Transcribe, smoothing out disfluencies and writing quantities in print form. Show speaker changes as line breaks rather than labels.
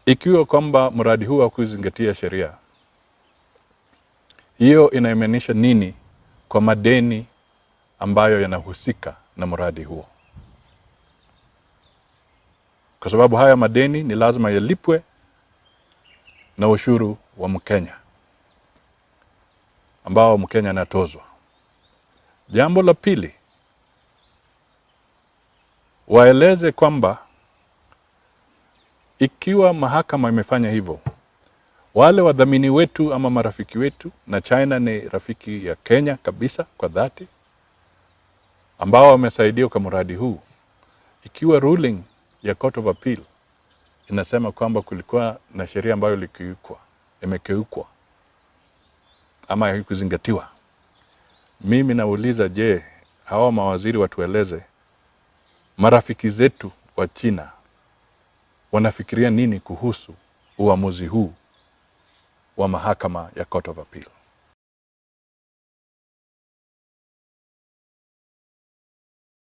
Ikiwa kwamba mradi huu haukuzingatia sheria, hiyo inamaanisha nini kwa madeni ambayo yanahusika na mradi huo? Kwa sababu haya madeni ni lazima yalipwe na ushuru wa Mkenya ambao Mkenya anatozwa. Jambo la pili, waeleze kwamba ikiwa mahakama imefanya hivyo, wale wadhamini wetu ama marafiki wetu, na China ni rafiki ya Kenya kabisa kwa dhati, ambao wamesaidia kwa mradi huu, ikiwa ruling ya Court of Appeal inasema kwamba kulikuwa na sheria ambayo ilikiukwa, imekiukwa ama haikuzingatiwa, mimi nauliza, je, hawa mawaziri watueleze marafiki zetu wa China wanafikiria nini kuhusu uamuzi huu wa mahakama ya Court of Appeal?